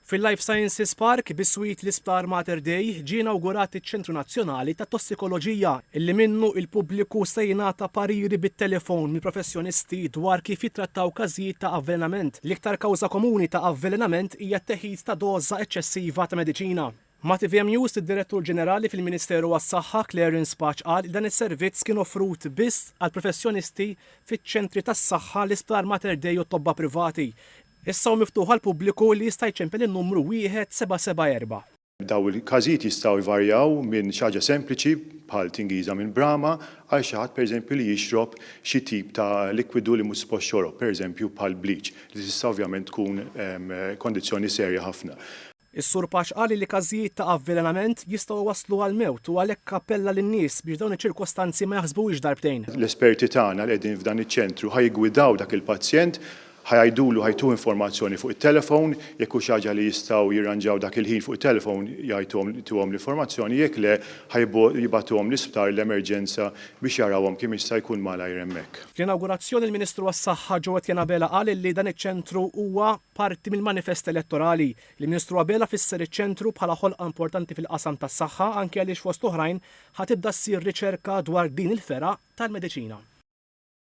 Fil-Life Sciences Park, biswit l-Isptar Mater Dei, ġie inawgurat iċ-Ċentru Nazzjonali tat-Tossikoloġija, illi minnu il-pubbliku se jingħata pariri bit-telefon mill-professjonisti dwar kif jittrattaw każijiet ta' avvelenament. L-iktar kawża komuni ta' avvelenament hija t-teħid ta' doża eċċessiva ta' mediċina. Ma' tvm News, id-Direttur Ġenerali fil-Ministeru għas-Saħħa, Clarence Pace qal li dan is-servizz kien offrut biss għall-professjonisti fiċ-ċentri tas-saħħa, l-Isptar Mater Dei u t-tobba privati. Issa hu miftuħ għall-pubbliku li jista' jċempel in-numru 1774. Dawn il-każijiet jistgħu jvarjaw minn xi ħaġa sempliċi bħal tingiża minn brama għal xi ħadd pereżempju li jixrob xi tip ta' likwidu li mhux suppost xorob, pereżempju bħal bleach, li tista' ovvjament tkun kondizzjoni serja ħafna. Is-Sur Pace qal li każijiet ta' avvelenament jistgħu jwasslu għall-mewt u għalhekk appella lin-nies biex dawn iċ-ċirkostanzi ma jaħsbuhiex darbtejn. L-esperti tagħna li qegħdin f'dan iċ-ċentru ħa jiggwidaw dak il-pazjent, ħa jgħidulu, ħa jtuh informazzjoni fuq it-telefon, jekk hu xi ħaġa li jistgħu jirranġaw dak il-ħin fuq it-telefon jgħidtuhom jtuhom l-informazzjoni, jekk le ħa jibagħtuhom l-isptar l-emerġenza biex jarawhom kemm jista' jkun malajr hemmhekk. Fl-inawgurazzjoni l-Ministru għas-Saħħa Joe Etienne Abela qal li dan iċ-ċentru huwa parti mill-manifest elettorali. Il-Ministru Abela fisser iċ-ċentru bħala ħolqa importanti fil-qasam tas-saħħa anke għaliex fost oħrajn ħa tibda ssir riċerka dwar din il-fergħa tal-mediċina.